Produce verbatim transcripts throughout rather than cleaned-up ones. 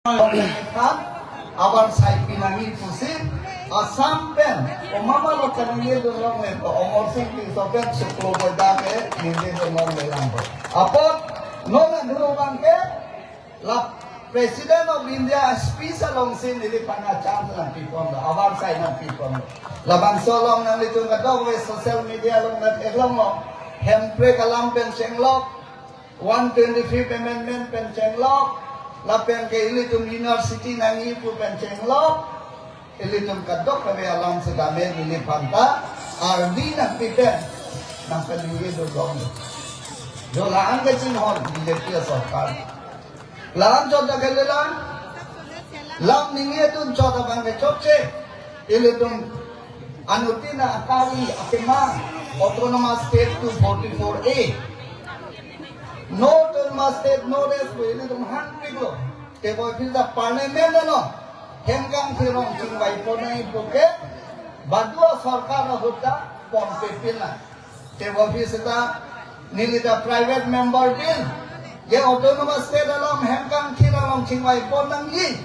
Aban sai pinangji pusi Assam pen, o mama lo kaningje dun longle, Amarsing Tisso pen Suklo Boida ke ningje dun longle lang. Apot non adhuru abangke la President of India speech alongsi neliphan chance nangpipon lo, aban sai nangpipon lo. Labangso along nanglitum kadokave social media along nang-eklong lo, hemprek alam pen chenglok, one twenty-fifth amendment pen chenglok, lapen ke ilitum university nangji pu pen chenglok, ilitum kadokave alam setame neliphan ta ardi nangpi pen nangkaningje dun long. Jo la-an kachinghon B J P asorkar. La-an chot ta kalilang, lam ningje dun chot abangke chokche. Ilitum anuttin akari akemang Autonomous State two forty-four A. No Autonomous State, no rest pu ilitum hangpiklo. Tebonphi ta Parliament along hemkangthir along chingvaipon nangji puke, baduwa sorkar ahut ta ponpepin nang. Tebonphi seta neli ta private member bill, je Autonomous State alam hemkangthir along chingvaipon nangji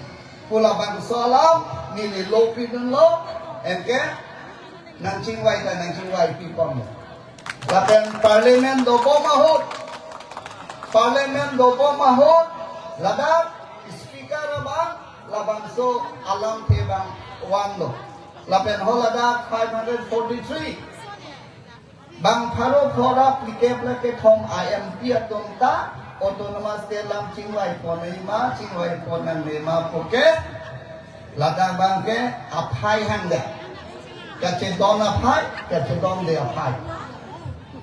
pu labangso alam neli lo pidunlo, anke nangchingvai ta nangchingvai piponlo. Lapen Parliament dobom ahut, Parliament dobom ahut, ladak Speaker abang labangso alamthe abang vanlo. Lapen ho ladak five hundred forty-three, bang pharo pharo phlikep le kethom I M P atum ta Autonomous State alam chingvaipon nangjima, chingvaipon nangjima puke, ladak abangke aphai hangde. Kachedon aphai, kachedonde aphai.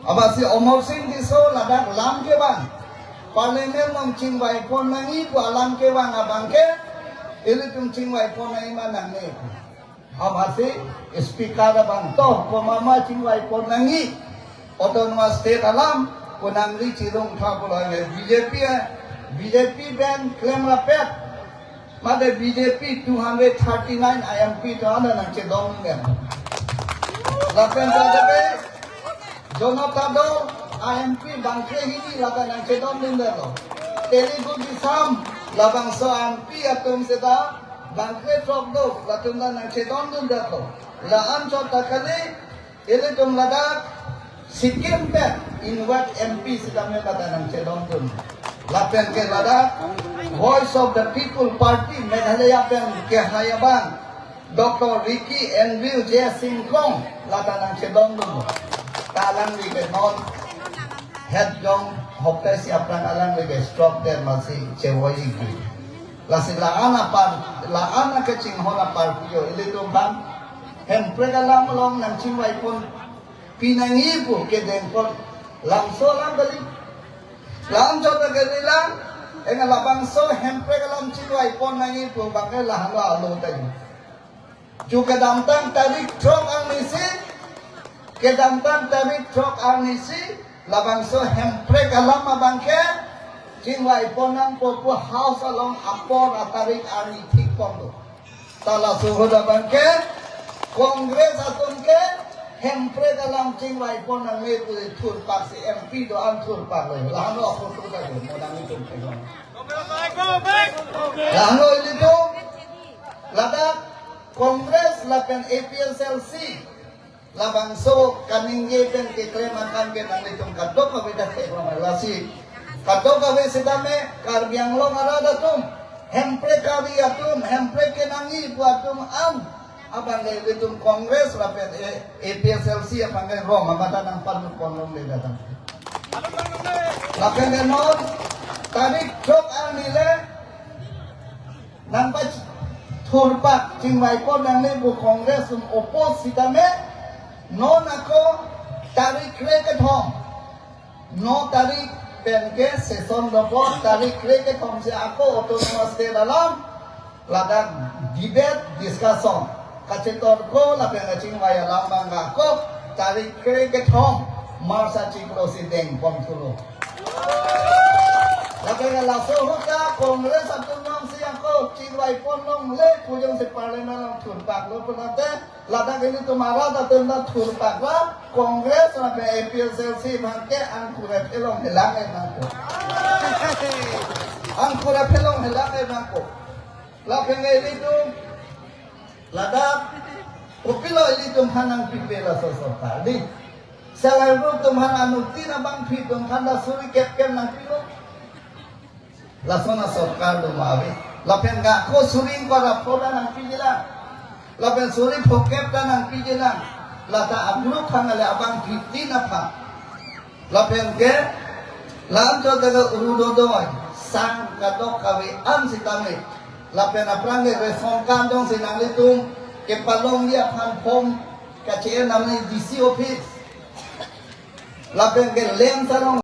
Amatsi Amarsing Tisso ladak alam kevang, Parliament along chingvaipon nangji pu alam kevang abangke, ilitum chingvaipon nangjima nangne. Amatsi Speaker abang to, ko mama chingvaipon nangji Autonomous State alam, ko nangri chirung tha pulo, B J P, B J P pen klem rapet. Mate B J P two hundred thirty-nine I M P to ana nangchedondun. Lapen ta debe Janata Dal I M P bangkre hini lata nangchedondundetlo. Telugu Desam labangso I M P atum seta bangkre throk do, latum ta nangchedondundetlo. La-an chot ta kali, ilitum ladak Sikkim pen inward M P sitame lata nangchedondun. Lapen ke ladak Voice of the People Party Meghalaya pen kehai abang Doctor Ricky Andrew J Syngkon lata nangchedondun. Ta alangli ke non het jong hopta si aphrang alangli ke stroke der masi chevoi ikbi. Lasi la-an apar, la-an akachinghon apar piyo, ilitum abang hemprek alam along nangchingvaipon pinangji pu kedengpon labangso alam kali. La-an chot ta kalilang, enga labangso hemprek alam chingvaipon nangji pu abangke lahenlo alo tadi. Ju kedamtang tarik throk arnisi, kedamtang tarik throk arnisi, labangso hemprek alam abangke chingvaipon nangpo pu House along apor atarik arni thikponlo. Ta laso ahut abangke Congress atum ke hemprek alam chingvaipon nangne pu thurpak si M P do-an thurpaklo. Lahenlo apor tu ta do, mo nanglitum ke. Lahenlo ilitum ladak Congress lapen A P H L C labangso kaningje pen keklem akan ke nanglitum kadokave ta theklong lasi. Kadokave sitame Karbi Anglong arat atum hemprek kari atum, hemprek kenangji pu atum an abang ke ilitum Congress lapen A-, A P H L C abang ke rong amata nangpanutpon longle datang. Lapen ke non tarik throk arni le nangpathurpak chingvaipon nangne pu Congress atum oppose sitame non ako tarik krekethom, no tarik pen ke session dopo, tarik krekethom si ako Autonomous State alam ladak debate, discussion, kachetorko lapen kachingvai alam abang ako tarik krekethom March achiklo si dengpon thulo. Lapen laso ahut ta Congress atum jongsi ako chingvaipon longle pu jongsi Parliament along thurpaklo pulote, ladak ilitum arat atum ta thurpakra, Congress lapen A P H L C abang ke angkur aphelong helang nangpo. Angkur aphelong helang nangpo. Lapen ke ilitum ladak kopilo ilitum aphan nangpipe laso sorkar dei. Self help group atum aphan anuttin abangphi atum aphan ta suri kep kep nangpilo. Lason asorkar do ma ave. Lapen ke ako suri ingkoi ra pho ta nangpiji lang. Lapen suri phokep ta nangpiji lang. Lata a-group aphan ale abangphi tin aphan. Lapen ke la-an chot ta ke Orunodoi, sang kadokave an sitame. Lapen aphrang ke ration card jongsi nanglitum kepalongji aphan form kache-en nangji D C office. Lapen ke land sarong